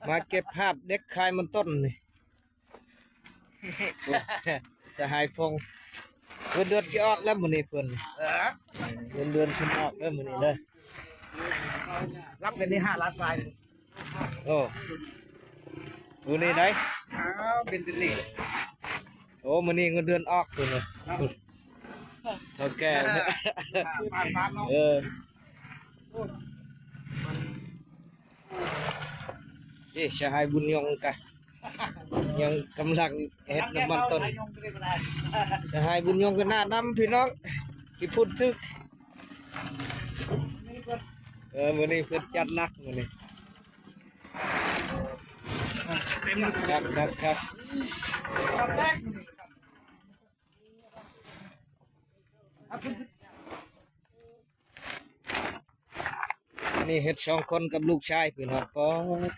ມາເກັບພາບເດັກຂາຍມັນຕົ້ນນີ້ ສະຫາຍພົງ ເງິນເດືອນຊິອອກແລ້ວມື້ນີ້ເພິ່ນ ເອີ ເງິນເດືອນເພິ່ນອອກເດີມື້ນີ້ເດີ ຮັບເງິນໄດ້ຫ້າລ້ານປາຍ. ໂອ້ ມື້ນີ້ໄດ໋ ອ້າວ ເປັນເປັນນີ້ ໂອ້ ມື້ນີ້ເງິນເດືອນອອກພຸ້ນ ເຖົ້າແກ່ ເອີ ເອີ ສະຫາຍບຸນຍົງກະ ຍັງກຳລັງເຮັດນ້ຳມັນຕົ້ນ ສະຫາຍບຸນຍົງກະໜ້າດຳພີ່ນ້ອງ ຂີ້ຝຸ່ນຕຶກ ເອີ ມື້ນີ້ເພິ່ນຈັດໜັກມື້ນີ້ ຄັກໆໆ ນີ້ເຮັດສອງຄົນກັບລູກຊາຍພີ່ນ້ອງ ກໍ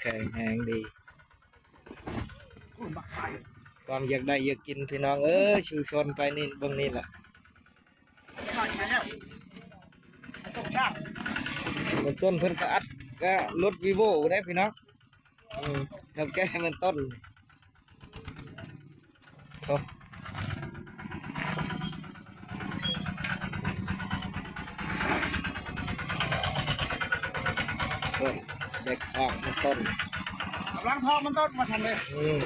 ແຂງແຮງດີ ຄວາມຢາກໄດ້ຢາກກິນພີ່ນ້ອງເອີຍ ສູ້ຊົນໄປນີ້ເບິ່ງນີ້ລະ ເບື້ອງຕົ້ນເພິ່ນກະອັດກະລົດວີໂວໄດ້ພີ່ນ້ອງ ອືມ ເຖົ້າແກ່ເບື້ອງຕົ້ນ ໂອ້ ເດັກອອກເບື້ອງຕົ້ນ ກຳລັງເທາະເບື້ອງຕົ້ນວ່າຊັ້ນເດ້ ອືມ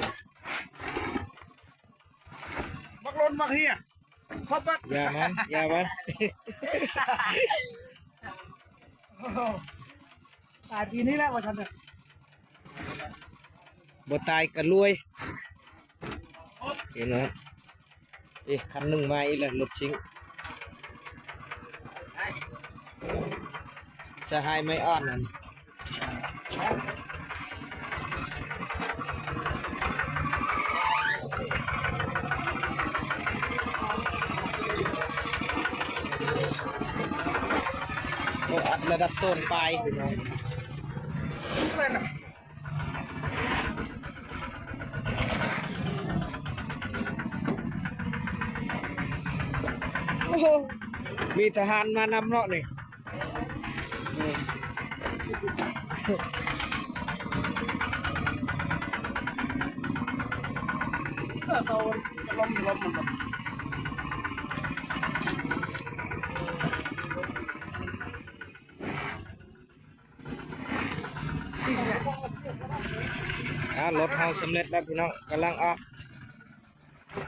ບັກລົນບັກເຮຍ ຄອບເບິດ ຢ່າມັນ ຢ່າມັນ ໂອ້ໂຫ ຕາຍປີນີ້ແຫຼະວ່າຊັ້ນເດ ບໍ່ຕາຍກະລວຍ ເຫັນບໍ່ ເອີ ຄັນໜຶ່ງມາອີກແລ້ວ ລົດຊິງ ສະຫາຍໄມ້ອ່ອນນັ້ນ ໂອ້ ອັດລະດັບໂຊນປາຍພີ່ນ້ອງ ໂອ້ໂຫ ມີທະຫານມານຳເນາະນີ້. ອ່າ ລົດເຮົາສຳເລັດແລ້ວພີ່ນ້ອງ ກຳລັງອອກ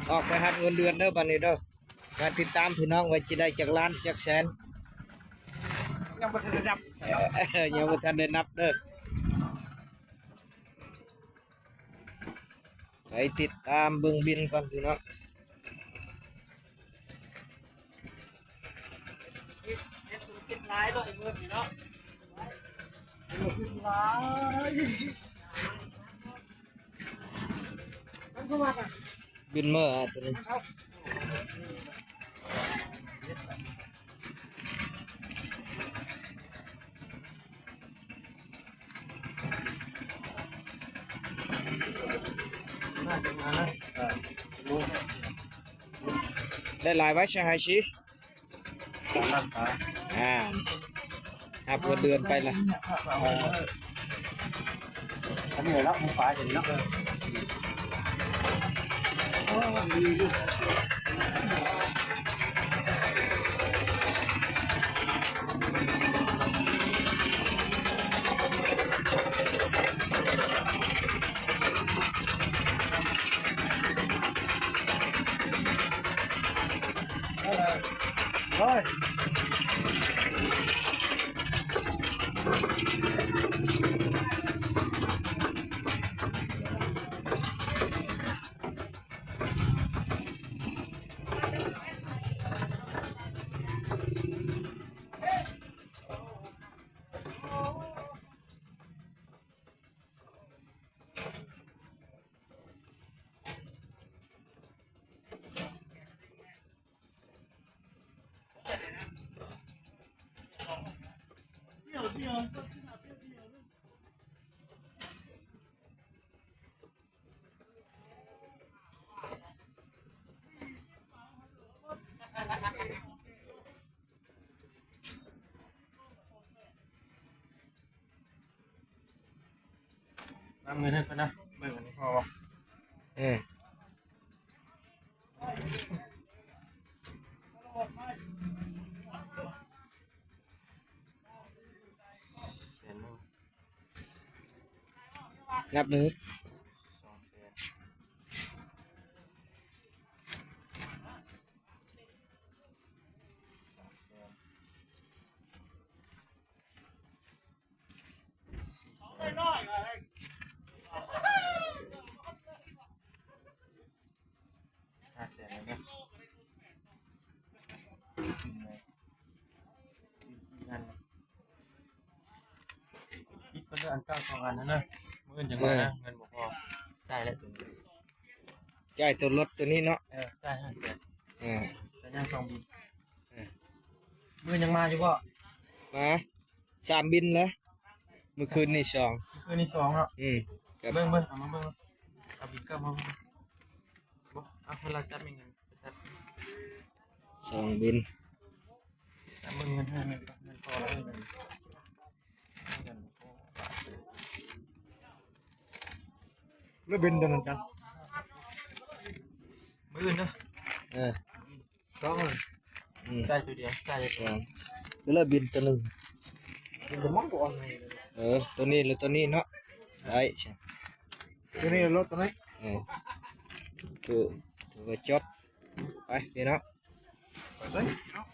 ອອກໄປຮັບເງິນເດືອນເດີ ບາດນີ້ເດີ ກະຕິດຕາມພີ່ນ້ອງວ່າຊິໄດ້ຈັກລ້ານຈັກແສນ ຍັງບໍ່ທັນໄດ້ນັບ ຍັງບໍ່ທັນໄດ້ນັບເດີ ໄປຕິດຕາມເບິ່ງບິນກ່ອນພີ່ນ້ອງ ເຮັດ ເຮັດທຸລະກິດຫຼາຍເນາະ ໄອ້ເມີນີ້ເນາະ ທຸລະກິດຫຼາຍ ມັນກໍວ່າກັນ ບິນເມີໂຕນີ້ ໄດ້ຫຼາຍໄວ້ຊະໃຫ້ຊິ ອ່າ ຮັບເງິນເດືອນໄປລະ ເອີ ອັນນີ້ລະ ໝູປ່າຈະນີ້ເນາະ ເອີ ໂອ້ຍ. ໂ ເອົາເງິນໃຫ້ເພິ່ນນະ ເບິ່ງອັນນີ້ພໍບໍ່? ເອີ ແສນໜຶ່ງ ນັບເລີຍ ສອງແສນ ສາມແສນ ຫ້າແສນແລ້ວເນາະ ຕິດເພິ່ນເດີອັນເກົ່າສອງອັນຫັ້ນເດີ ມື້ອື່ນຈັ່ງມານະ ເອີ ເງິນບໍ່ພໍ ຈ່າຍແລ້ວໂຕນີ້ ຈ່າຍໂຕລົດໂຕນີ້ເນາະ ເອີ ຈ່າຍຫ້າແສນ ເອີ ແລ້ວຍັງສອງບິນ ເອີ ມື້ອື່ນຍັງມາຢູ່ບໍ່? ມາ ສາມບິນແລ້ວ ມື້ຄືນນີ້ສອງ ມື້ຄືນນີ້ສອງເນາະ ອືມ ເບິ່ງ ເບິ່ງ ເອົາມາເບິ່ງ ເອົາບິນເກົ່າມາເບິ່ງ ບໍ່ ເອົາໃຫ້ລາວຈັບເອງ ຈັບ ສອງບິນ ຈັບເບິ່ງເງິນໃຫ້ແມ່ນບໍ່ ແມ່ນພໍແລ້ວ ແລ້ວບິນຕົວນັ້ນຈັນ ມື້ອື່ນເດີ ເອີ ສອງ ອືມ ຈ່າຍຕົວດຽວ ຈ່າຍຕົວດຽວ ແລ້ວບິນຕົວໜຶ່ງ ບິນຕົວມັນບໍ່ອອນໃຫ້ ເອີ ຕົວນີ້ ຫຼື ຕົວນີ້ເນາະ ໄດ້ ຕົວນີ້ລົດຕົວນີ້ ເອີ ຄື ຖືວ່າຈົບ ໄປພີ່ນ້ອງ ໄປເລີຍເນາະ